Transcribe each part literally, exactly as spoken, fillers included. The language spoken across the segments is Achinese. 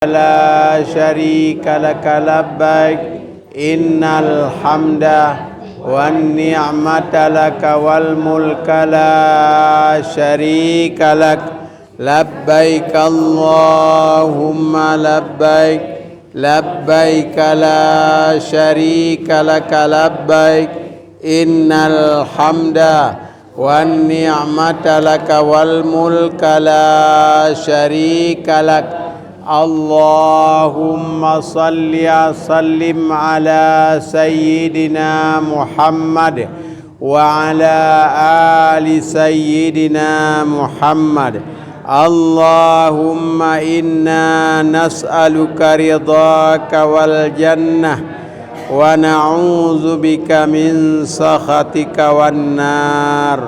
la syarika lak, labbaik, innal hamda wan ni'mata lak, wal mulka la syarika lak, labbaik Allahumma labbaik, labbaik la syarika lak, labbaik, innal hamda wan ni'mata lak, wal mulka la syarika lak. Allahumma shalli wa sallim ala sayyidina Muhammad wa ala ali sayyidina Muhammad. Allahumma inna nas'aluka ridhaka wal jannah, wa na'udzubika min sakhatika wan nar.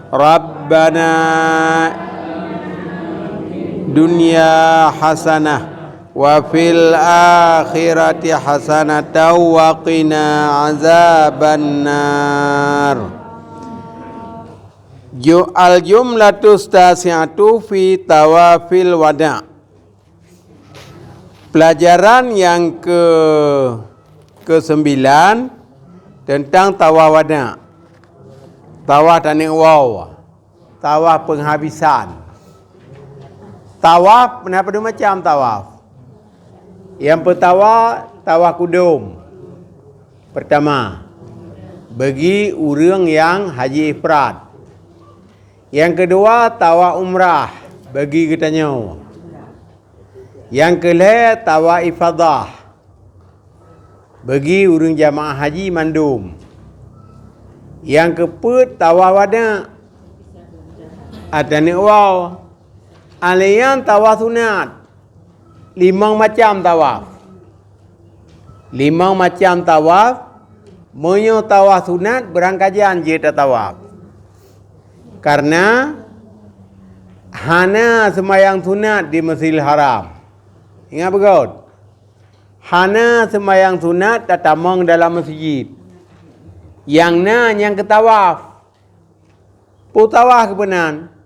Rabbana dunya hasanah wa fil akhirati hasanatan wa qina azabannar. Ju-, al-jumlatus tasi'atu fi tawafil wada'. Pelajaran yang ke, kesembilan tentang tawaf wada'. Tawaf taneuk woe. Tawaf penghabisan. Tawaf, na padum macam tawaf. Nyang peutawa, tawaf kudum. Peurtama, bagi ureuëng nyang haji ifrad. Nyang keudua, tawaf umrah, bagi geutanyoe. Nyang keulhée, tawaf ifadah, bagi ureuëng jamaah haji mandum. Nyang keupeuet, tawaf wada', atawa taneuk woe. Alaian tawaf sunat. Limong macam tawaf. Limong macam tawaf. Meunyoe tawaf sunat, beurangkajan jeuet tatawaf. Karena hana seumayang sunat di Masjidil Haram. Ingat beugôt. Hana seumayang sunat tatamong dalam masjid. Nyang na nyang keutawaf. Peue tawaf keupeunan?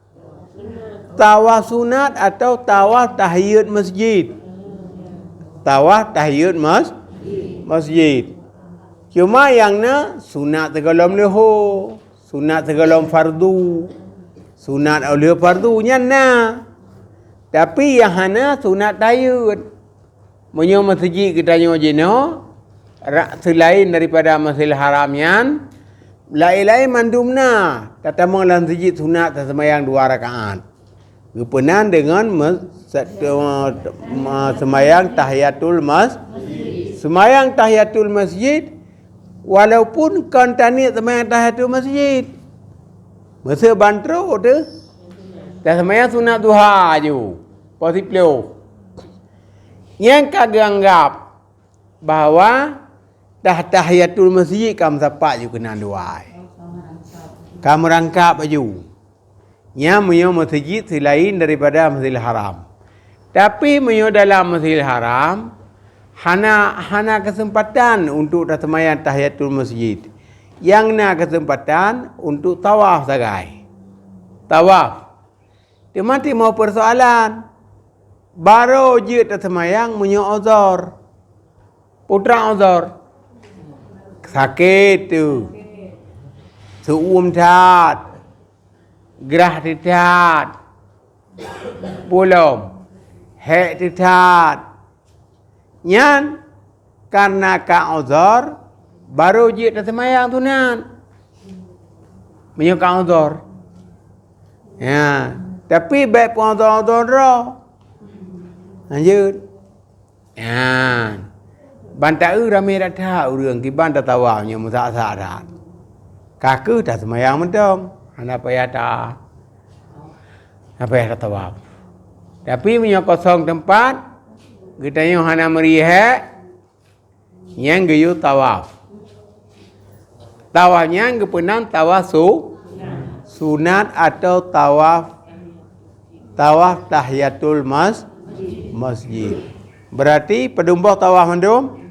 Tawaf sunat atawa tawaf tahiyat masjid? Tawaf tahiyat mas-, masjid. Cuma nyang na sunat sigohlom leuhô, sunat sigohlom fardu, sunat óh lheueh fardu, nyan na. Tapi nyang hana sunat tahiyat. Meunyoe meuseujid geutanyoe jinoe, ra-, seulaén daripada Masjidil Haram nyan, laén-laén mandum na, tatamong lam seujid sunat taseumayang dua rakaat. Geupeunan deungon me-, se-, me-, seumayang tahiyatul mas-, seumayang tahiyatul masjid, walaupun kon taniet seumayang tahiyatul masjid. Meuseu ban trok teuh, taseumayang sunat duha aju, poh siplôh. Nyang ka geuanggab bahwa tah-, tahiyatul masjid ka meusapat ju keunan dua ai. Ka meurangkab aju. Nyan meunyoe meuseujid seulaén daripada Masjidil Haram. Tapi meunyoe dalam Masjidil Haram, hana, hana keuseumpatan untuk taseumayang tahiyatul masjid. Nyang na keuseumpatan untuk tawaf sagai. Tawaf. Teuma timoh peusoalan, barô jeuet taseumayang meunyoe uzor. Peue treuk uzor? Sakét teuh, seu-uem that, grah teuh that, peue lom, hék teuh that. Nyan kareuna ka uzor, barô jeuet taseumayang sunat. Meunyoe ka uzor. Ya, tapi bék peuuzor-uzor droe. Lanjut. Ya. Ban taeu ramé that-that ureuëng kiban tatawaf nyoe meusak-sak that. Ka kheueh taseumayang mantong, hana payah ta-, hana payah tatawaf. Tapi meunyoe kosong teumpat, geutanyoe hana meuri hék, nyan geuyue tawaf. Tawaf nyan geupeunan tawaf su-, sunat atawa tawaf, tawaf tahiyatul mas-, masjid. Berarti padum boh tawaf mandum?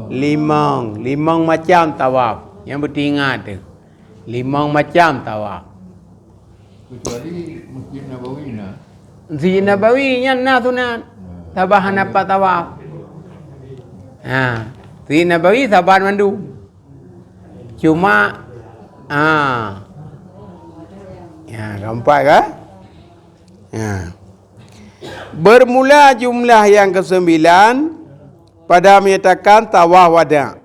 Limong. Limong macam tawaf. Nyang beuteuingat teuh. Limong macam tawaf. Kecuali Masjid Nabawi na. Masjid Nabawi nyan na sunat. Nah. saban hana pat tawaf. Ha, Masjid Nabawi saban mandum. Cuma, ha. Ya, keempat kan? Ya. Bermula jumlah yang kesembilan pada menyatakan tawaf wada.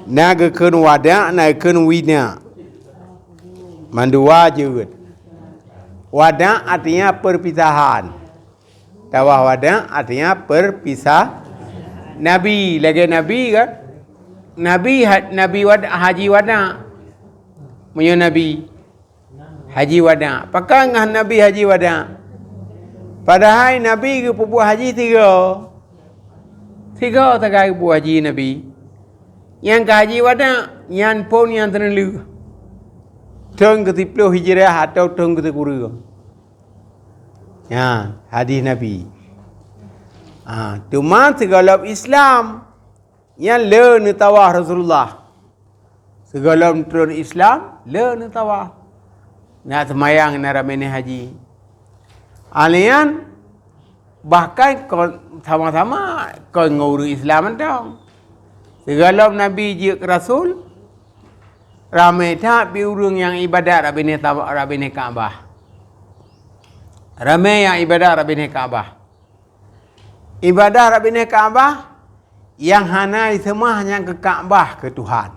Na geukheun wada, na geukheun wina. Mandua jeuet. Wada artinya perpisahan. Tawaf wada artinya perpisah. Nabi, lagèe Nabi kan? Nabi ha-, Nabi wada, haji wada. Meunyoe Nabi haji wada. Pakon ngon Nabi haji wada? Padahai Nabi geupeubuet haji sigoe. Sigoe sagai geupeubuet haji Nabi. Nyang ka haji wada, nyan phon nyang seuneulheueh. Thon keusiplôh Hijriah atau thon keusikureueng. Nyan hadis Nabi. Ha, teuma sigohlom Islam, nyan le neutawaf Rasulullah. Sigohlom trön Islam, le neutawaf. Na seumayang, na ramé na haji. Alèh nyan, bahkan kon sama-sama kon ngon ureueng Islam mantong. Sigohlom Nabi jeuet keu Rasul, ramé that pih ureueng nyang ibadat rab binéh taba-, rab binéh Ka'bah. Ramé nyang ibadat rab binéh Ka'bah. Ibadat rab binéh Ka'bah nyang hana iseumah nyan keu Ka'bah keu Tuhan.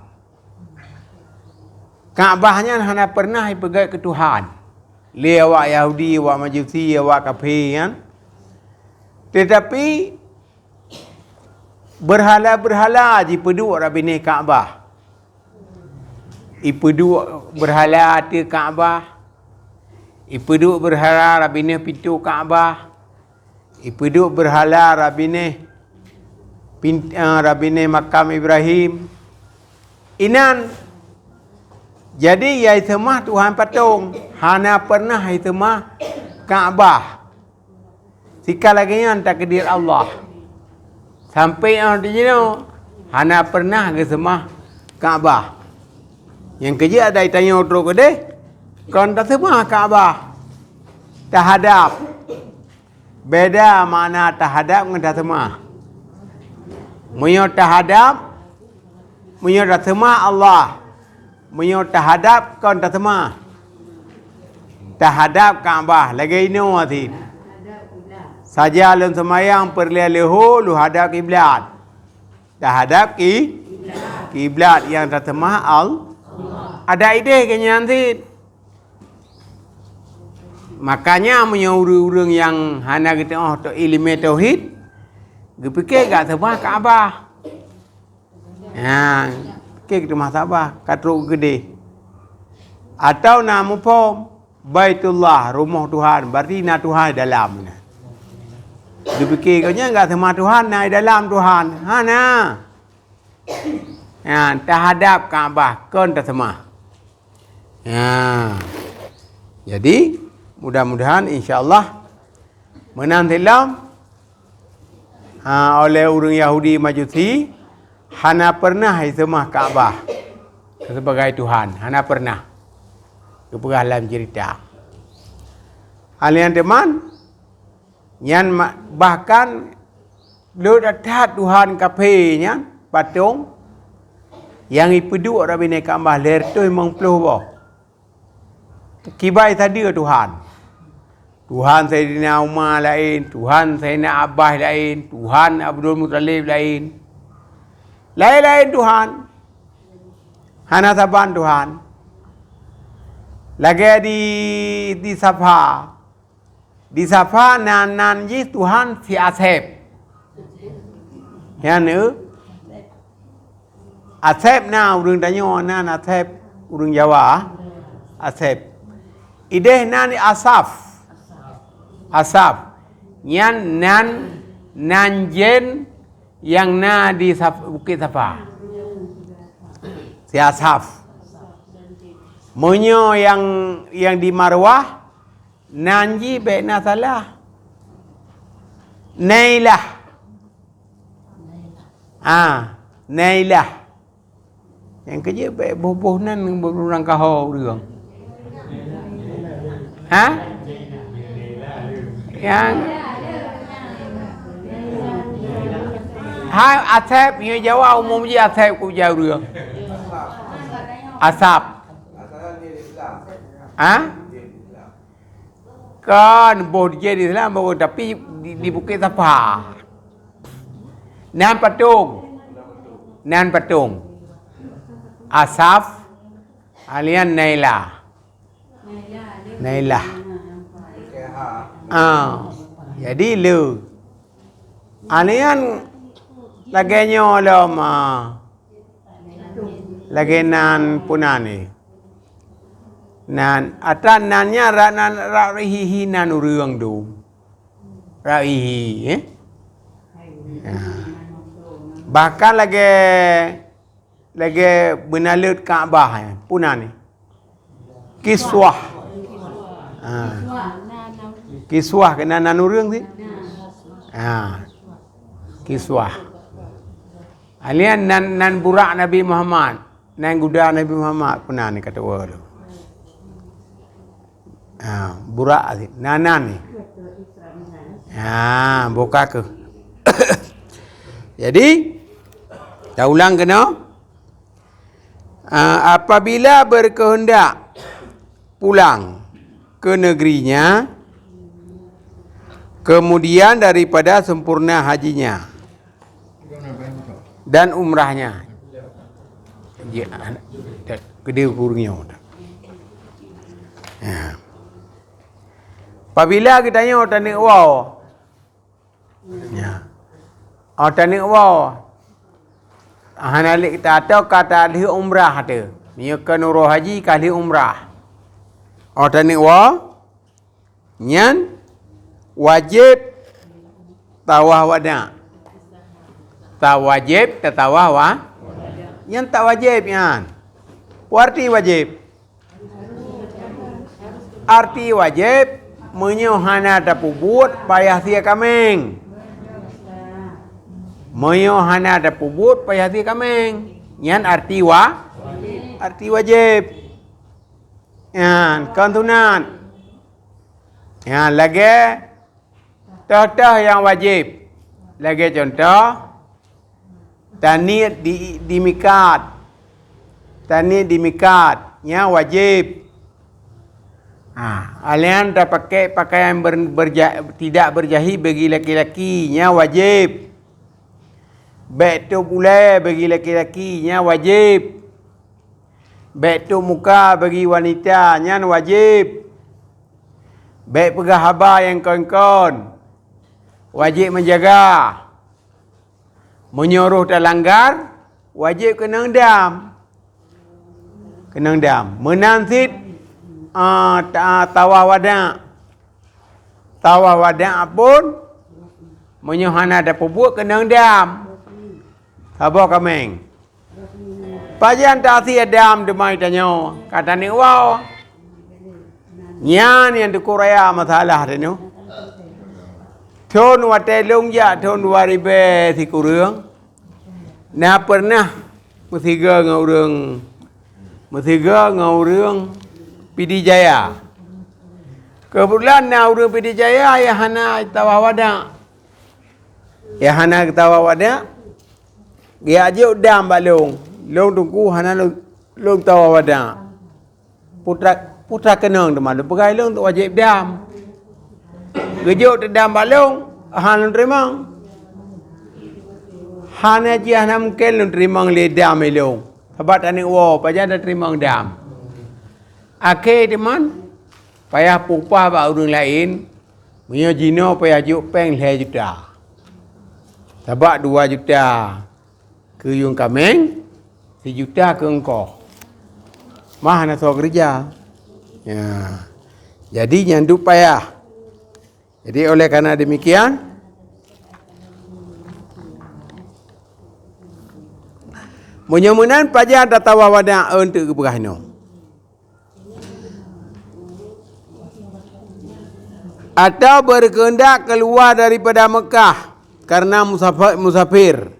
Ka'bah nyan hana pernah ipeugèt keu Tuhan lé awak Yahudi, awak Majusi, awak kafé nyan. Teutapi beurhala-beurhala jipeuduek rab binéh Ka'bah. Ipeuduek beurhala ateueh Ka'bah. Ipeuduek beurhala rab binéh pintoe Ka'bah. Ipeuduek beurhala rab binéh pin-, eh, rab binéh makam Ibrahim. Inan, jadi nyang iseumah Tuhan patong, hana pernah iseumah Ka'bah. Sika lagèe nyan takdir Allah. Sampoe 'oh jinoe hana pernah geuseumah Ka'bah. Nyang keujeuet ada tanyoe trok keudeh, kon taseumah Ka'bah. Tahadab. Beda makna tahadab ngon taseumah. Meunyoe tahadab, meunyoe taseumah Allah, meunyoe tahadab kon taseumah. Tahadab Ka'bah lagèe inoe cit. Saja lôn seumayang peureulèe leuhô lôn hadab kiblat. Tahadab ki-, kiblat nyang taseumah Al-, ada idéh keu nyan cit. Makanya meunyoe ureueng-ureueng nyang hana geutu'oh teu-, ileumèe tauhid, geupike gak seumah Ka'bah. Ha, pike geuteumah Ka'bah, ka trok geudeh. Atau na muphom, Baitullah, rumoh Tuhan, berarti na Tuhan di dalam na. Geupike gobnyan gak seumah Tuhan, na di dalam Tuhan. Hana. Ha, tahadab Ka'bah, kon taseumah. Ha. Jadi, mudah-mudahan, insya Allah, meunan silom, ha, oleh ureueng Yahudi Majusi, hana pernah iseumah Ka'bah sebagai Tuhan. Hana pernah. Geupeugah lam cerita. Hal nyang teuman, nyan ma-, bahkan le that Tuhan kafé nyan, patong, nyang ipeuduek rab binéh Ka'bah lhèe reutôh limong ploh boh. Kiban sadeue Tuhan. Tuhan Saidina Umar laén, Tuhan Saidina Abbas laén, Tuhan Abdul Muthalib laén. Laén-laén Tuhan. Hana saban Tuhan. Lagèe di, di Safa. Di Safa nan, nan jih Tuhan si Asep. Nyan, eh? Asep na ureueng tanyoe nan Asep, ureueng Jawa. Asep. Idéh nan Asaf. Asaf. Nyan nan, nan jén nyang na di Saf-, Bukét Safa. Si Asaf. Meunyoe nyang, nyang di Marwah, nan jih bèk na salah. Nailah. Ah, Nailah. Nyang keujeuet bèk boh-boh nan ureueng kaho ureueng. Ha? Nyang Hai Asep, nyoe Jawa umum jih Asep ku jaweureung. Asap. Ha? Kan boh jih di Islam, boh, tapi di, di Bukit Safa. Nan patong. Nan patong. Asaf, alian Naila. Naila. Ah, jadi le. Alian lagèe nyoe lom, ah. Lagèe nan puna ni. Nan, atra nan nyan rak nan, rak hihi nan ureueng tu. Rak hihi, eh? Ya. Bahkan lagèe, lagèe beunaleuet Ka'bah, eh, puna ni. Kiswah. Ha. Kiswah keunan nan ureueng sih. Ha. Kiswah. Alian nan, nan burak Nabi Muhammad, nan guda Nabi Muhammad puna ni kata ureueng tu. Ha, burak sih. Nan, nan ni. Ha, buka ke. Jadi, ta ulang keunoe. Ah, apabila berkehendak pulang ke negerinya, kemudian daripada sempurna hajinya dan umrahnya. Ya, gede kurungnya. Ya. Apabila kita nyoe taneuk woe, Ya. Oh, taneuk woe. Hana lé kita atau ka talheueh umrah teuh. Meunyoe keu nurôh haji ka lheueh umrah. Oh, taneuk woe. Nyan wajéb tawaf wada. Ta wajéb tatawaf wa. Nyan tak wajéb nyan. Peue arti wajéb? Arti wajéb, meunyoe hana tapeubuet payah sie kaméng. Meunyoe hana tapeubuet payah sie kaméng. Nyan arti wa-, arti wajéb. Nyan, kon sunat. Nyan, lagèe Toh-toh nyang wajéb. Lagèe cuntoh, taniet di, di mikat. Taniet di mikat, nyan wajéb. Ha, alian tapakèk pakaian ber-, berja-, tidak berjahit bagi laki-laki, nyan wajéb. Bèk tôb ulèe bagi laki-laki, nyan wajéb. Bèk tôb muka bagi wanita, nyan wajéb. Bèk peugah haba nyang kon-kon. Wajéb meujaga. Meunyoe roh talanggar, wajéb keunong dam. Keunong dam. Meunan cit, ah, ta-, tawaf wada. Tawaf wada pun, meunyoe hana tapeubuet keunong dam. Saboh kaméng. Pajan tasie dam teuma tanyoe, ka taneuk woe. Nyan nyang teungku raya masalah tanyoe. Thon watèe lôn jak thon dua ribèe sikureueng, na peureunah meusigoe ngon ureueng, meusigoe ngon ureueng Pidie Jaya. Keubeutulan na ureueng Pidie Jaya nyang hana tawaf wada. Nyang hana tawaf wada, geujak jok dam bak lôn. Lôn teungku hana lôn, lôn tawaf wada. Putra, putra keunong teuma lôn peugah lôn tu wajéb dam. Geujok teudam bak lôn, hana lôn teurimong. Hana jih hana mungken lôn teurimong lé dam ilôn. Sabab taneuk woe, pajan tateurimong dam. Akhé teuma, payah peupah bak ureueng laén, meunyoe jinoe payah jok péng lhèe juta. Sabab dua juta keu yueng kaméng, sijuta keu eungkôt. Mah hana soe keureuja. Ya. Jadi nyan duek payah. Jadi oleh karena demikian, meunyoe meunan pajan tatawaf wada, eunteuk geupeugah inoe. Atau berkehendak keluar daripada Mekah karena musafa-, musafir.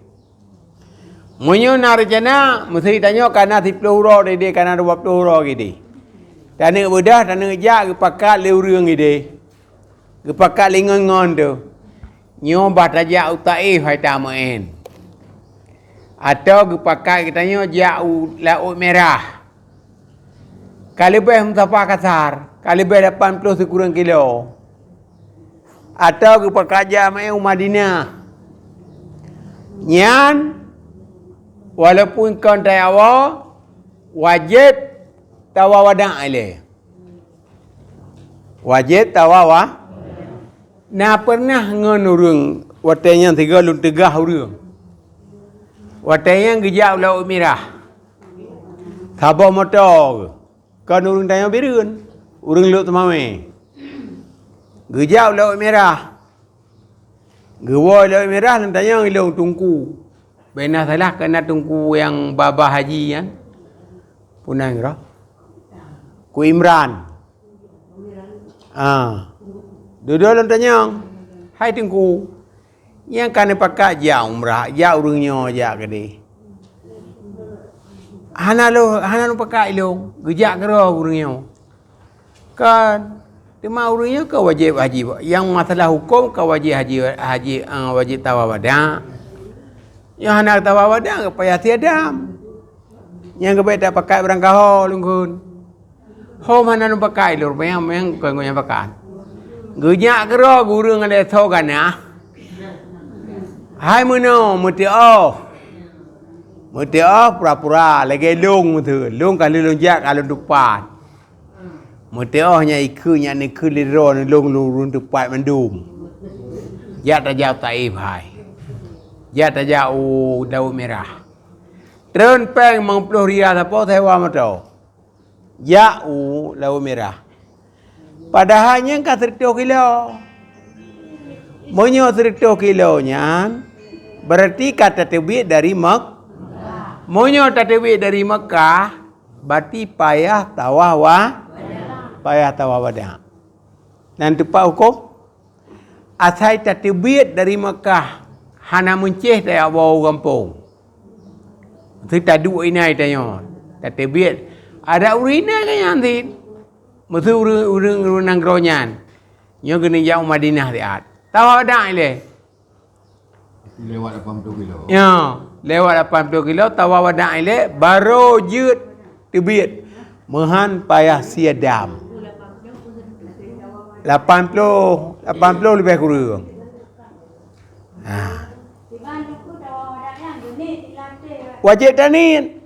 Meunyoe na reuncana, meusti tanyoe kana siplôh uroe idéh, kana dua plôh uroe idéh. Taneuk beudôh, taneuk jak geupakat lé ureueng idéh. Geupakat lé ngon-ngon tu. Nyoe bah tajak u Taif hai tameu'en. Atawa geupakat geutanyoe jak u Laôt Mirah. Ka leubeh musafah kasar, ka leubeh lapan ploh sikureueng kilo. Atawa geupakat jak meu'en u Madinah. Nyan, walaupun kon tayawa, wajéb tawa wada' ilée. Wajéb tawa wa-, na pernah ngon ureuëng watée nyan sigoe lôn teugah ureuëng. Watée nyan geujak u Laôt Mirah. Saboh moto geuh. Kon ureuëng tanyoe Bireuen, ureuëng Lhokseumawe. Geujak u Laôt Mirah. Geuwoe Laôt Mirah lôn tanyong ilôn teungku. Bèk na salah keu na teungku nyang babah haji nyan. Peue nan roh? Ku Imran. Ah. Dudoe lôn tanyong, "Hai teungku, nyang ka neupakat jak umrah, jak ureuëng nyoe jak keudeh?" "Hana lôn, hana lôn pakat ilôn, geujak keudroe ureuëng nyoe." Kan, teuma ureuëng nyoe ka wajéb haji. Nyang masalah huköm ka wajéb haji, haji, ah, wajéb tawa wada'. Nyang hana tawa wada' payah siadam. Nyang geubek tapakat barangkaho lungkon. Hom hana lôn pakat ilôn, meunyang, meunyang kon nyang pakat. Geujak keudroe gureueng ada soe ganah. Hai meunoe, meuteuoh. Meuteuoh pura-pura, lagée lôn meuteuoh. Lôn ka lheueh lôn jak ka lôn tupat. Meuteuoh nyan ikheun nyan ikheun lé droe lôn lôn tupat mandum. Jak tajak u Taif hai. Jak tajak u Laôt Mirah. Treun péng limong ploh rial sapo sewa moto. Jak u Laôt Mirah. Padahai nyan ka sireutôh kilo. Meunyoe sireutôh kilo nyan, berarti ka tateubiet dari Mek-, meunyoe tateubiet dari Meukah, Berarti payah tawaf wa-, payah tawaf wada'. Nan teumpat huköm, asai tateubiet dari Meukah, hana meuncéh tajak woe u gampông. Meuseu taduek inan tanyoe, tateubiet. Adak ureuëng inan ka nyan cit. Meuseu ureuëng, ureuëng, ureuëng nanggroe nyan, nyoe geuneuk jak u Madinah siat. Tawaf wada' ilée. Lewat lapan puluh kilo. Ya, lewat lapan puluh kilo, tawaf wada' ilée, barô jeuet teubiet. Meuhan payah siadam. Lapan puluh, lapan puluh leubeh kureueng. Ha. Wajéb taniet.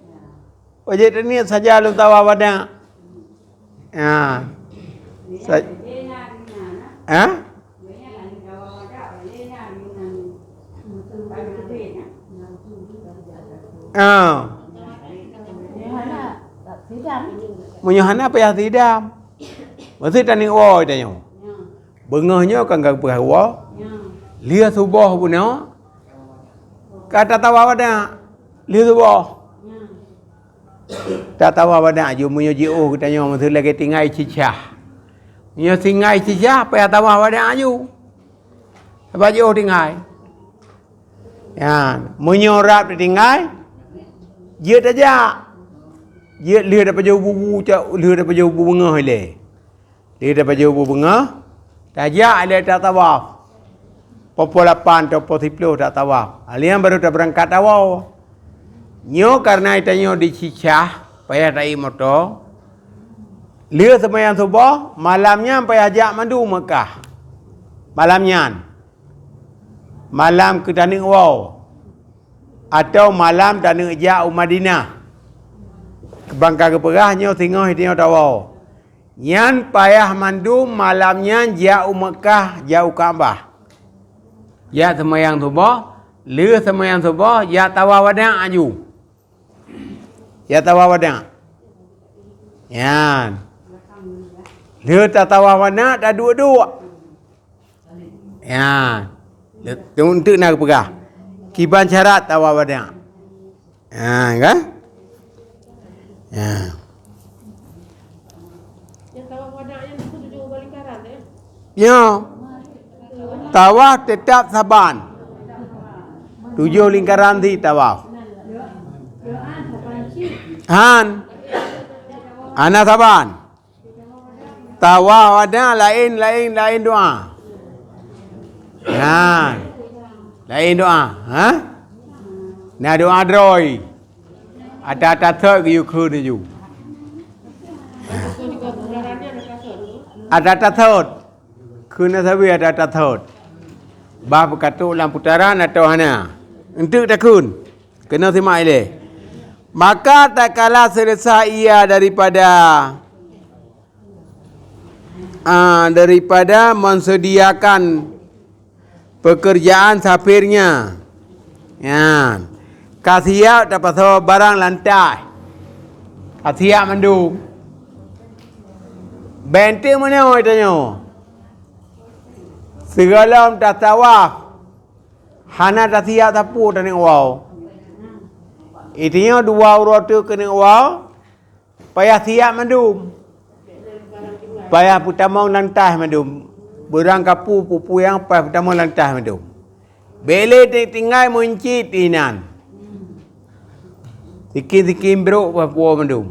Wajéb taniet saja lôn tawaf wada'. Ha. Sa-, ha? Ha. Meunyoe hana payah sidam. Meuseu taneuk woe tanyoe. Beungoh nyoe kan ka peugah woe. Lheueh suboh bunoe. Ka tatawaf wada'. Lheueh suboh. Tatawaf wada' aju meunyoe jiôh geutanyoe meuseu lagée tinggai cicah. Meunyoe tinggai cicah, payah tawaf wada' aju. Sabab jiôh tinggai. Nyan, meunyoe rab teutinggai, jeuet tajak. Jeuet lheueh tapajoh bubu, lheueh tapajoh bubu beungoh ilée. Di tapajoh bubu beungoh, tajak ilée tatawaf. Poh lapan atau poh siplôh tatawaf. Alheuh nyan barô tabeurangkat tawoe. Nyoe kareuna tanyoe di Cicah, payah taék moto. Lheueh seumayang suboh, malam nyan payah jak mandum Meukah. Malam nyan. Malam keu taneuk woe. Atau malam taneuk jak u Madinah. Ban ka geupeugah nyoe singoh tanyoe tawoe. Nyan payah mandum malam nyan jak u Meukah, jak u Ka'bah. Jak seumayang suboh, lheueh seumayang suboh, jak tawaf wada' aju. Jak tawaf wada'. Nyan. Lheueh tatawaf wada', taduek-duek. Ya. Untuk na geupeugah. Kiban syarat tawaf wada'. Ha, kan? Ya. Ya. Tawaf tetap saban. Tujoh lingkaran di tawaf. Han. Hana saban. Tawaf wada' laén, laén, laén doa. Nah. Laén doa, ha? Na doa droe. Ata-ata thot geuyue kheun laju. Ata-ata thot. Kheun sabe ata-ata thot. Bah peukatok lam putaran atau hana. Enteuk takheun. Keunoe simak ilée. Maka tatkala selesai ia daripada, ah, daripada mensediakan pekerjaan safirnya. Nyan. Ka siap tapasoe barang lantai. Ka siap mandum. Bèk teuh meunoe tanyoe. Sigohlom tatawaf, hana tasiap sapeue taneuk woe. Itanyoe dua uroe teuk keuneuk woe, payah siap mandum. Payah peutamong lantai mandum. Beurang kapu, peue-peue nyang payah peutamong lantai mandum. Bèk lé tinggai meuncit inan. Sikin-sikin brok bah puwoe mandum.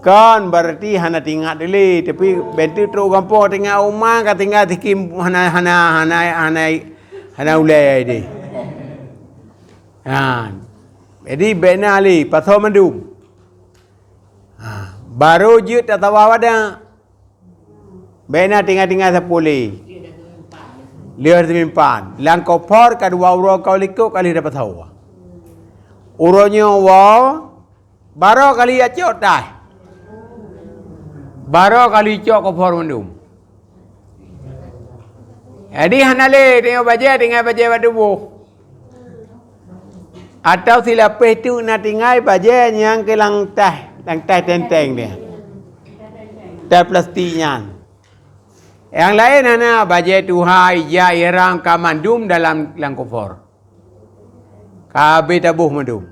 Kon berarti hana teuingat lé, tapi bèk teuh trok gampông teuingat uma ka tinggai sikin hana, hana, hana, hana, hana ulèe deh. Ha. Jadi bèk na lé, pasoe mandum. Ha. Baru jeuet tatawaf wada'. Bèk na tinggai-tinggai sapeue lé. Lheueh seumimpan. Lam kufur ka dua uroe ka likot ka lheueh dapat sawa. Uroe nyoe woe, baroe ka lheueh cok taih. Baroe ka lheueh cok kufur mandum. Jadi hana lé tengok bajèe, tinggai bajèe bak tuboh. Atau silapéh teuk na tinggai bajèe nyang keu lam taih, lam taih teng-teng nyan. Taih plastik nyan. Nyang laén hana, bajèe tuha, ija, ihram ka mandum dalam lam kufur. Ka habéh taboh mandum.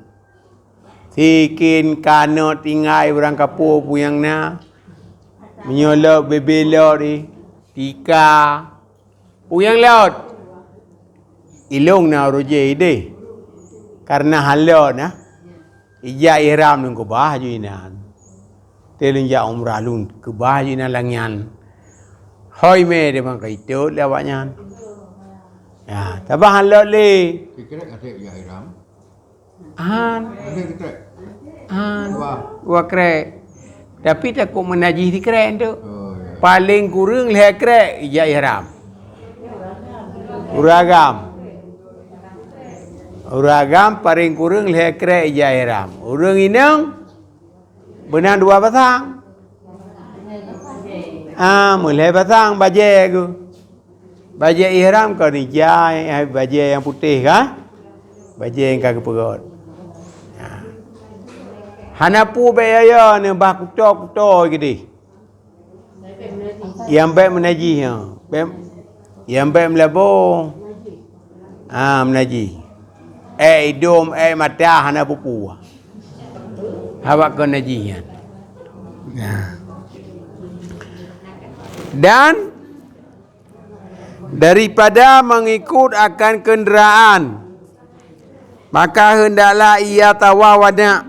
Sikin, kanot, tinggai, beurang kapu, peue nyang na. Meunyoe lôt, bebe lôt, tika. Peue nyang lôt? Ilôn na uroe jih deh. Kareuna hana lôt na. Ija ihram lôn keubah aju inan. Teuh lôn jak umrah lôn keubah aju inan lam nyan. Hôi mè teuma ka itot lé awaknyan. Ya, tabah hana lôt lé. Sikrek até ija ihram. Han. Ada sikrek. Han. Wah. Wah krek. Tapi takot meunajih sikrek tu. Oh, ya. Paling kurang lhèe krek ija ihram. Ureueng agam. Ureueng agam paling kurang lhèe krek ija ihram. Ureueng inong beunang dua pasang. Ah, meulhèe pasang bajèe geuh. Bajèe ihram kon ija, eh, bajèe nyang putéh ka? Bajèe nyang ka geupeugöt. Ha. Hana peue bèk yö-yö neuh bah kuto-kuto keudeh. Nyang bèk meunajih nyoe. Bèk, nyang bèk meulabô. Ah, meunajih. Èk idông, èk mata hana peue-peue. Hawak kon najih nyan. Nah. Dan daripada mengikut akan kenderaan, maka hendaklah ia tawaf wada'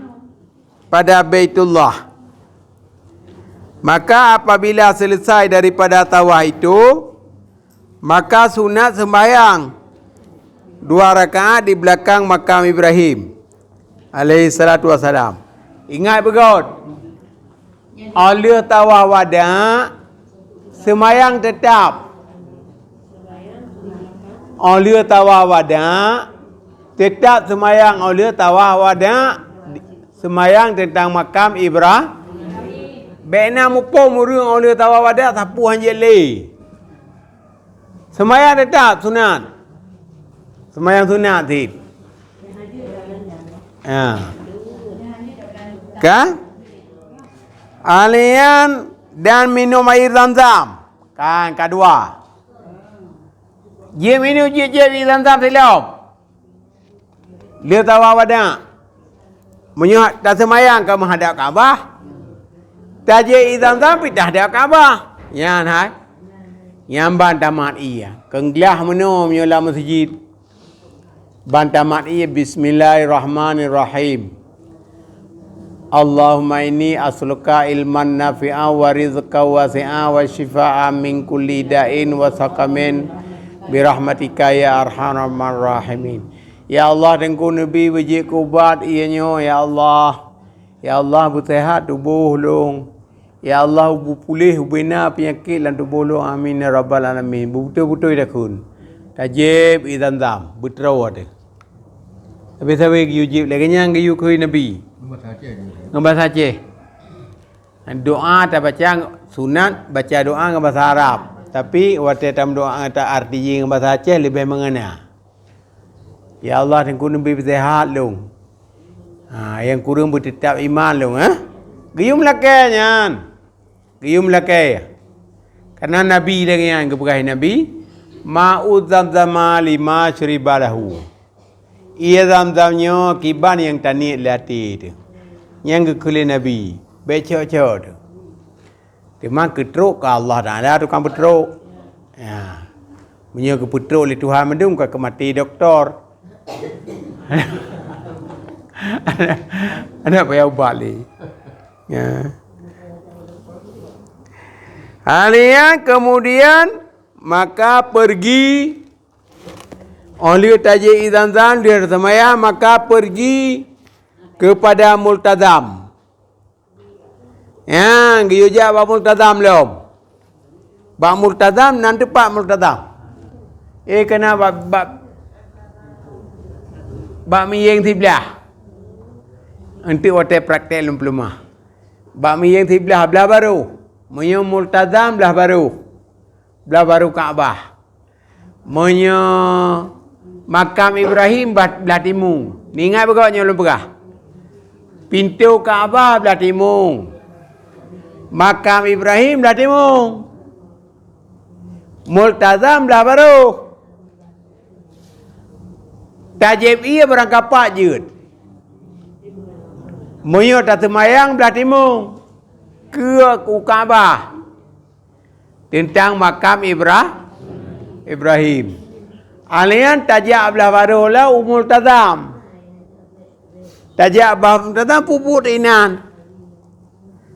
pada Baitullah. Maka apabila selesai daripada tawaf itu, maka sunat sembahyang dua rakaat di belakang makam Ibrahim alaihi salatu wassalam. Ingat beugöt, 'oh lheueh tawaf wada', seumayang teutap. 'Oh lheueh tawaf wada', teutap seumayang 'oh lheueh tawaf wada', seumayang teuntang makam Ibra-, bèk na muphom ureueng 'oh lheueh tawaf wada' sapeue han jeuet lé. Seumayang teutap sunat. Seumayang sunat cit. Ha. Kan? Alian dan minum air zam-zam. Kan, kadua. Jeuet minum, jeuet, jeuet air zam-zam silop. Lheueh tawaf wada'. Meunyoe taseumayang ka meuhadap Ka'bah, tajép air zam-zam pih tahadap Ka'bah. Nyan hai. Nyan ban tamat ie. Keunglah meunoe meunyoe lam meuseujid. Ban tamat ie, Bismillahirrahmanirrahim. Allahumma inni as'aluka ilman nafi'a wa rizqan wasi'a wa syifaan min kulli da'in wa saqamin birahmatika ya arhamar rahimin. Ya Allah, Teungku Nabi beujeuet keu ubat ié nyoe, ya Allah. Ya Allah, beuseuhat tuboh lôn. Ya Allah, beupuléh ubena peunyakét lam tuboh lôn. Amin ya rabbal alamin. Beubeutôi-beutôi takheun. Tajép ié Zamzam, beutroe teuh. Sabe-sabe geuyue jieb lagée nyan geuyue keu Nabi. Ngon bahasa Aceh. Doa tabaca sunat, baca doa ngon bahasa Arab. Tapi watée tameudoa ta arti jih ngon bahasa Aceh leubeh meungena. Ya Allah, Teungku Nabi beuseuhat lôn. Ha, nyang kureueng beuteutab iman lôn, eh? Geuyue meulakée nyan. Geuyue meulakée. Karena Nabi lagée nyan geupeugah Nabi, "Ma'u Zamzama lima syuriba lahu." Ié Zamzam nyoe kiban nyang taniet lé até teuh. Nyang geukheun lé Nabi, bék cok-cok teuh. Teuma keutrok keu Allah Taala tukang peutrok. Ya. Meunyoe geupeutrok lé Tuhan mandum ka keumaté doktor. Ada payah ubat lé. Ya. Hal nyan kemudian maka pergi, óh lheueh tajép ié Zamzam, lheueh seumayang, maka pergi kepada Multazam. Nyang geuyue jak bak Multazam lom. Bak Multazam, nan teupat Multazam. Eh, keunan bak, bak, bak miyueng siblah. Eunteuk watée praktek lôn peuleumah. Bak miyueng siblah, blah barôh. Meunyoe Multazam, blah barôh. Blah barôh Ka'bah. Meunyoe makam Ibrahim bah-, blah timu. Ingat beugöt nyoe lôn peugah. Pintoe Ka'bah blah timu. Makam Ibrahim blah timu. Multazam blah barôh. Tajép ié barangkapat jeuet. Meunyoe taseumayang blah timu, keu u Ka'bah. Teuntang makam Ibra-, Ibrahim. Alèh nyan tajak blah barôh lom u Multazam. Tajak blah Multazam peubuet inan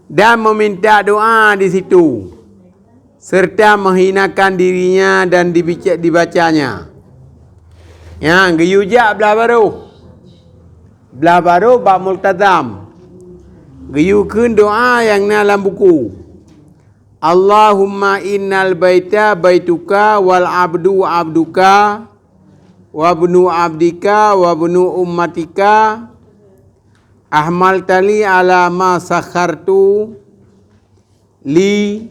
dan meminta doa di situ, serta menghinakan dirinya dan dibica-, dibacanya. Nyan, geuyue jak blah barôh. Blah barôh bak Multazam. Geuyue kheun doa nyang na lam buku. Allahumma innal baita baituka wal abdu abduka wa ibnu abdika wa ibnu ummatika ahmaltali ala ma sakhartu li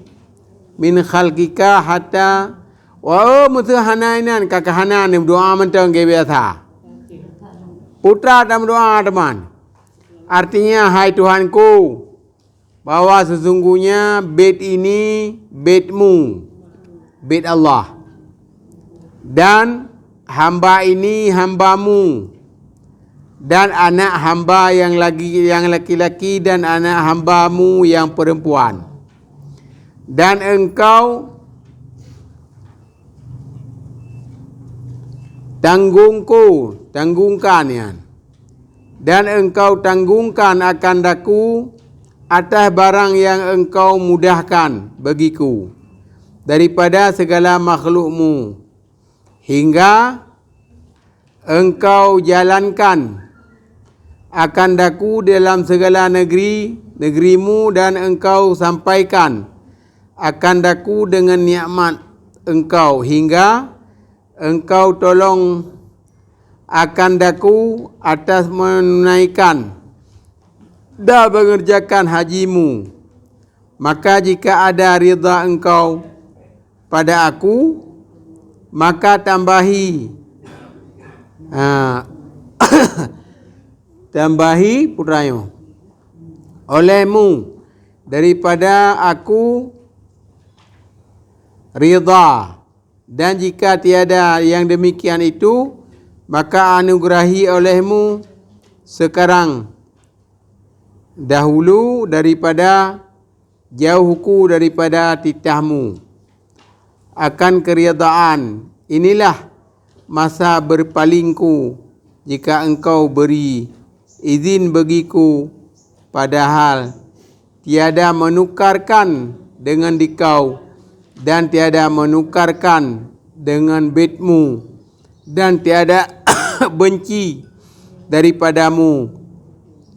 min khalqika hatta wa, oh, meuseu hana inan ka, ka hana neudoa mantong lagèe biasa. Putra tameudoa teuma. Artinya, hai Tuhanku, bahwa sesungguhnya bait ini baitmu, bait Allah, dan hamba ini hambamu, dan anak hamba yang lagi, yang laki-laki, dan anak hambamu yang perempuan, dan engkau tanggungku, tanggungkan, ya, dan engkau tanggungkan akan daku atas barang yang engkau mudahkan bagiku daripada segala makhlukmu, hingga engkau jalankan akan daku dalam segala negeri, negerimu, dan engkau sampaikan akan daku dengan nikmat engkau, hingga engkau tolong akan daku atas menunaikan dan mengerjakan hajimu. Maka jika ada ridha engkau pada aku, maka tambahi, ha, tambahi putra nyoe olehmu daripada aku ridha. Dan jika tiada yang demikian itu, maka anugerahi olehmu sekarang dahulu daripada jauhku daripada titahmu akan keridhaan. Inilah masa berpalingku jika engkau beri izin bagiku, padahal tiada menukarkan dengan dikau, dan tiada menukarkan dengan baitmu, dan tiada benci daripadamu,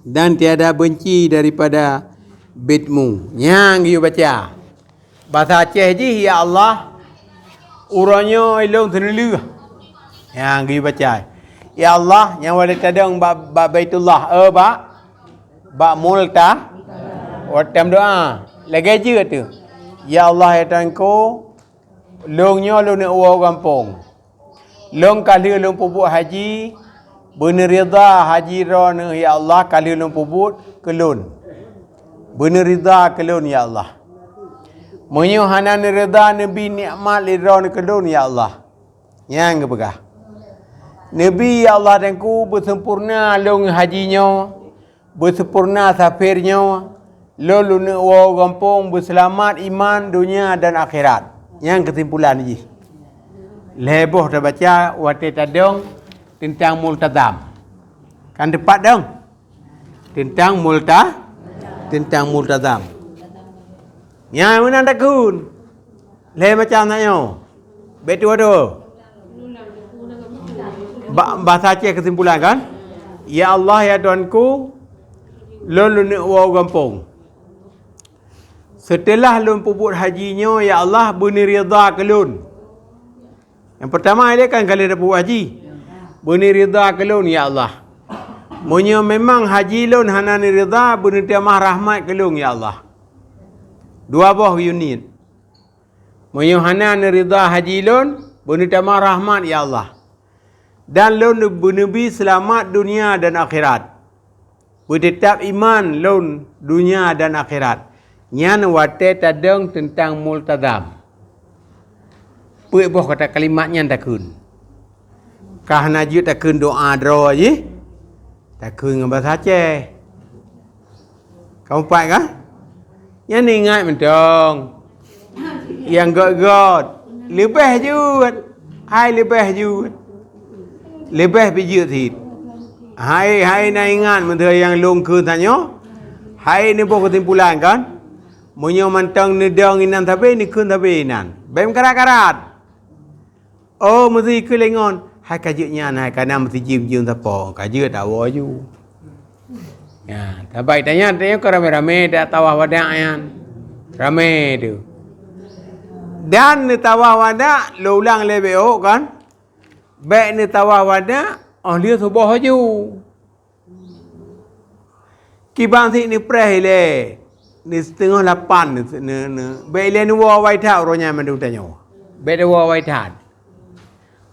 dan tiada benci daripada bitmu. Nyang geuyue baca. Basa Aceh jih, "Ya Allah, uroe nyoe ilôn seuneulheueh." Nyang geuyue baca. "Ya Allah," nyang watée tadong bak, bak Baitullah, eh, bak, bak Multa-, watée meudoá. Lagée jeuet teuh. "Ya Allah, ya Tuhanku, lôn nyoe lôn neuk woe u gampông. Lôn ka lheueh lôn peubuet haji, beuneuridha haji droeneuh, ya Allah, ka lheueh lôn peubuet keu lôn. Beuneuridha keu lôn, ya Allah. Meunyoe hana neuridha neubi nikmat lé droeneuh keu lôn, ya Allah." Nyang geupeugah, "Neubi, ya Allah Teungku, beuseumpurna lôn haji nyoe, beuseumpurna safé nyoe, lôn lôn neuk woe u gampông beuseulamat iman donya dan akhirat." Nyang keusimpulan jih. Lhée boh tabaca watée tadong teuntang multazam. Kan teupat dong? Teuntang multa-, teuntang multazam. Nyang meunan takheun. Lhée macam na nyoe. Bèk tuwoe-tuwoe. Ba-, basa Aceh keusimpulan kan? "Ya Allah, ya Tuhanku, lôn lôn neuk woe u gampông. Seuteulah lôn peubuet haji nyoe, ya Allah, beuneuridha keu lôn." Nyang peurtama ilée kan ka lheueh tapeubuet haji. "Beuneuridha keu lôn, ya Allah. Meunyoe memang haji lôn hana neuridha, beuneutamah rahmat keu lôn, ya Allah." Dua boh geuyue niet. "Meunyoe hana neuridha haji lôn, beuneutamah rahmat, ya Allah. Dan lôn beuneubi seulamat donya dan akhirat. Beuteutab iman lôn donya dan akhirat." Nyan watée tadong teuntang multazam. Peuet boh kata kalimat nyan takheun. Ka hana jeuet takheun doá droe jih, takheun ngon basa Aceh. Ka meupat ka? Nyan ingat mantong. Nyang gét-gét, leubeh jeuet. Hai leubeh jeuet. Leubeh pih jeuet cit. Hai, hai na ingat meuteue nyang lôn kheun tanyoe. Hai neuboh keusimpulan kan? Meunyoe mantong neudong inan sabe, neukheun sabe inan. Bèk meukarat-karat. Oh, meusi keu lé ngon. Hai ka jeuet nyan, hai ka na meusijim-jim sapo. Ka jeuet tawoe ju. Ya, sabai tanyan, tanyoe ka ramé-ramé dak tawaf wada' nyan. Ramé tu. Dan neutawaf wada', lôn ulang lé bèk ôk kan? Bèk neutawaf wada', oh lheueh suboh aju. Kiban sit neupreh ilée, ni siteungoh lapan ne, ne, ne. Bèk ilée neuwoe awai that uroe nyan mandum tanyoe. Bèk neuwoe awai that.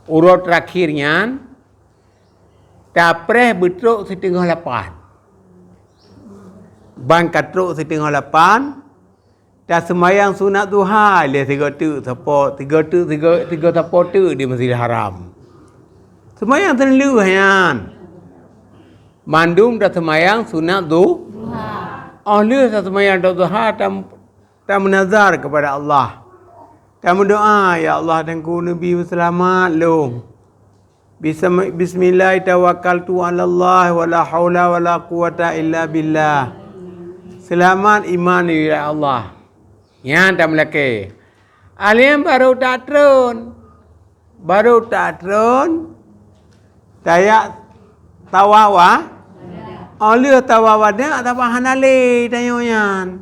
Uroe teurakhir nyan, tapreh beutrok siteungoh lapan. Ban ka trok siteungoh lapan, taseumayang sunat duha ilée sigoe teuk sapo, sigoe teuk, sigoe, sigoe sapo teuk di Masjidil Haram. Seumayang teunleuh nyan. Mandum taseumayang sunat du-, duha. Óh lheueh taseumayang duha, tam-, tameunazar keupada Allah. Tameudoá, "Ya Allah, Teungku neubi beuseulamat lôn." Bismi-, bismillah tawakkaltu 'alallah, wala haula wala quwwata illa billah. Seulamat iman, ya Allah. Nyan tameulakée. Alien barô tatreun. Barô tatreun, tajak tawaf wa-, óh lheueh tawaf wada', tawaf hana lé tanyoe nyan.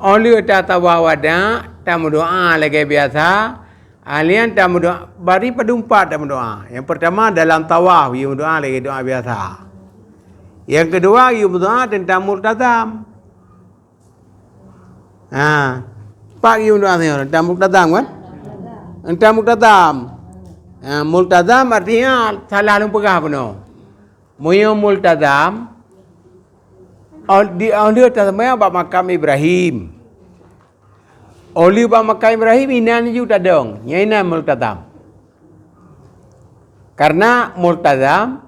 Óh lheueh tatawaf wada', tameudoá lagée biasa. Alien tameudoá, bari padum pat tameudoá. Nyang peurtama dalam tawaf, geuyue meudoá lagée doá biasa. Nyang keudua, geuyue meudoá teuntang multazam. Ha, pat geuyue meudoá singoh, teuntang multazam kan? Teuntang multazam. Ha, multazam artinya salah lôn peugah bunoe. Meunyoe multazam, óh, di, óh lheueh taseumayang bak makam Ibrahim. Óh lheueh bak makam Ibrahim, inan ju tadong, nyan inan multazam. Karena multazam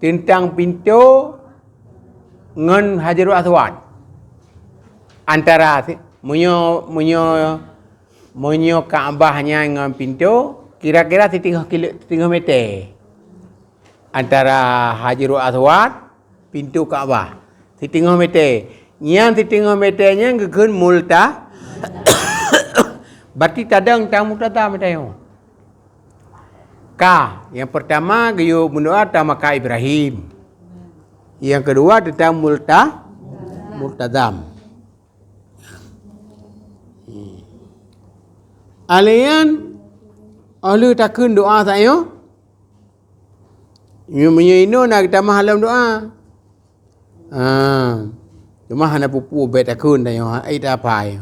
teuntang pintoe ngon Hajarul Aswad. Antara si-, meunyoe, meunyoe, meunyoe Ka'bah nyan ngon pintoe, kira-kira siteungoh kilo, siteungoh meter. Antara Hajarul Aswad, pintoe Ka'bah. Siteungoh meter. Nyan siteungoh meter nyan geukheun multa-, berarti tadong tang multazam tanyoe. Ka, nyang peurtama geuyue meudoa teumakam Ibrahim. Nyang keudua teuntang multa-, multazam. Alèh nyan, óh lheueh takheun doa sayoe, meunyoe inoe na geutamah lom doa. Ha, teuma hana peue-peue bèk takheun tanyoe, ai tapai.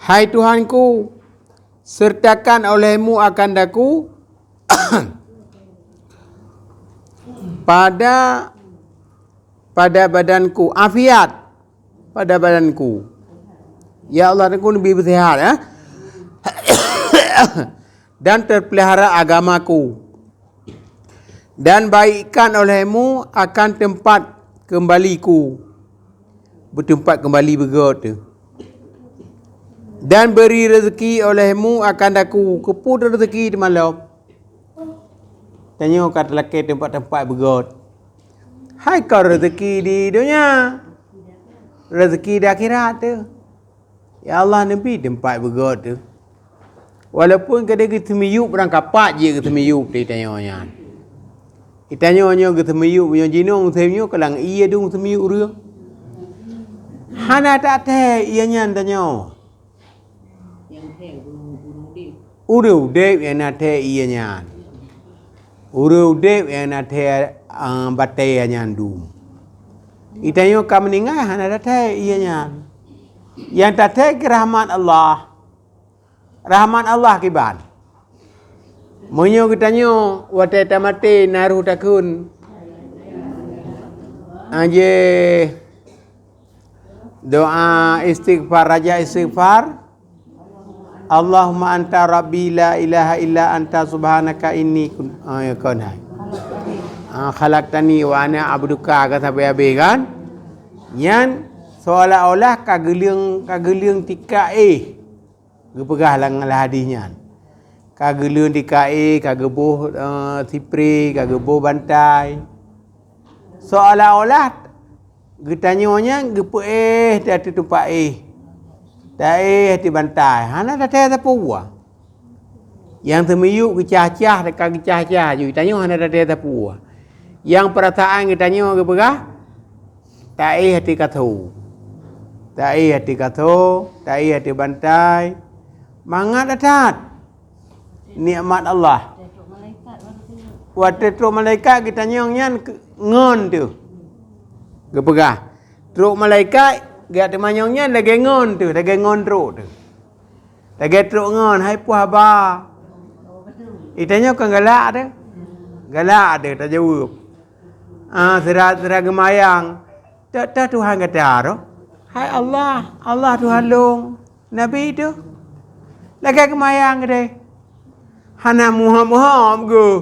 Hai Tuhanku, sertakan olehmu akan daku pada, pada badanku, afiat pada badanku. Ya Allah, aku neubi beuseuhat, ya. Dan terpelihara agamaku. Dan baikkan olehmu akan tempat kembaliku. Beuteumpat keumbali beugöt teuh. Dan beri rezeki olehmu akan daku. Keupeue teuh rezeki teuma lom? Tanyoe ka teulakèe teumpat-teumpat beugöt. Hai kon rezeki di donya, rezeki di akhirat teuh. Ya Allah, neubi teumpat beugöt teuh. Walaupun kadang geuseumiyueb, barang kapat jih geuseumiyueb di tanyoe nyan. Di tanyoe nyoe geuseumiyueb, nyoe jinoe musém nyoe kalang ié dum seumiyueb ureueng. Hana tathèe ié nyan tanyoe. Ureueng udép nyang na thèe ié nyan. Ureueng udép nyang na thèe, ah, batèe nyan dum. Di tanyoe ka meuninggai hana tathèe ié nyan. Nyang tathèe keu rahmat Allah. Rahmat Allah kiban. Meunyoe geutanyoe watèe tamaté na roh takheun, aje doa istighfar, raja istighfar, "Allahumma anta rabbi la ilaha illa anta subhanaka inni kun-," ah, ya kon hai. Ah, "khalaqtani wa ana abduka," ka sampai habéh kan? Nyan seolah-olah ka geuleueng, ka geuleueng tikak éh. Geupeugah lam, lam hadis nyan. Ka geuleueng tikak éh, ka geuboh, eh, sipré, ka geuboh bantai. Seolah-olah geutanyoe nyan geupeuéh di ateueh teumpat éh. Taéh di bantai. Hana tathèe sapeue. Nyang seumiyueb geucah-cah, ka geucah-cah ju. Tanyoe hana tathèe sapeue. Nyang peurasaan geutanyoe geupeugah, taéh ateueh kaso. Taéh ateueh kaso, taéh ateueh bantai. Mangat that-that nikmat Allah. Watèe trok malaikat geutanyoe nyan ke-, ngon teuh. Geupeugah, trok malaikat geuteumanyong nyan lagèe ngon teuh, lagèe ngon trok teuh. Lagèe trok ngon, hai peue haba. Di tanyoe kan galak teuh. Galak teuh tajaweueb. Ah, sira, sira geumayang. Teuh, teuh Tuhan gata roh. Hai Allah, Allah Tuhan lôn. Nabi teuh. Lagèe geumayang keudéh. Hana muhom-muhom geuh.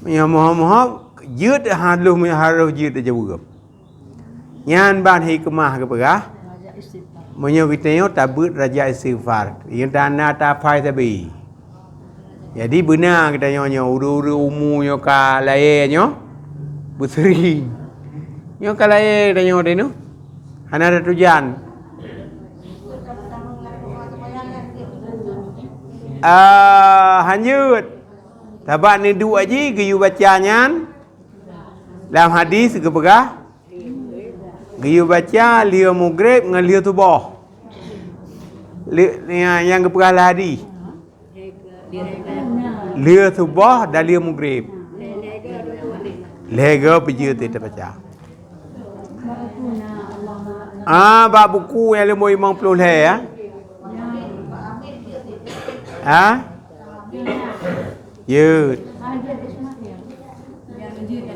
Meunyoe muhom-muhom, jeuet harôh, meunyoe harôh jeuet tajaweueb. Nyan ban hikmah geupeugah, meunyoe geutanyoe tabeuet raja istighfar, nyang tanda tapai sabe. Jadi beuna geutanyoe nyoe, ureueng-ureueng umu nyoe ka layèe nyoe, beuseri. Nyoe ka layèe geutanyoe teuh nyoe, hana tatujan. Ah, hanjeuet. Sabab neuduek jih geuyue baca nyan lam hadis geupeugah, geuyue baca lheueh mugreb ngon lheueh suboh. Lheueh, nyang, nyang geupeugah lam hadis. Lheueh suboh dan lheueh mugreb. Lhèe goe peue jeuet tabaca. Ah, bak buku nyang limong ploh lhèe, ya. Ha? Jeuet.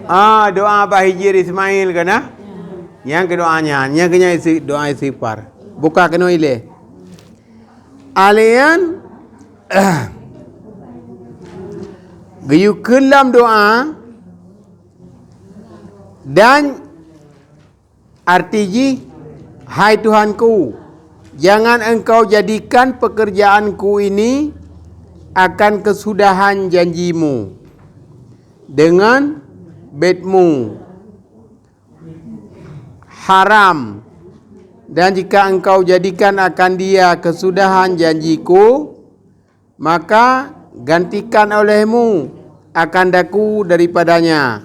Ah, doa bak Hijir Ismail kan, ah? Nyang keu doa nyan, nyang keu nyan isi-, doa istighfar. Buka keunoe ilèe. Alèh nyan, geuyue kheun lam doa, dan arti jih, "Hai Tuhanku, jangan Engkau jadikan pekerjaanku ini akan kesudahan janji-Mu dengan bait-Mu haram, dan jika Engkau jadikan akan dia kesudahan janji-Ku, maka Gantikan olehmu akan daku daripadanya,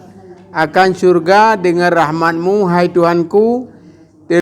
akan syurga deungon rahmat-Mu, hai Tuhanku,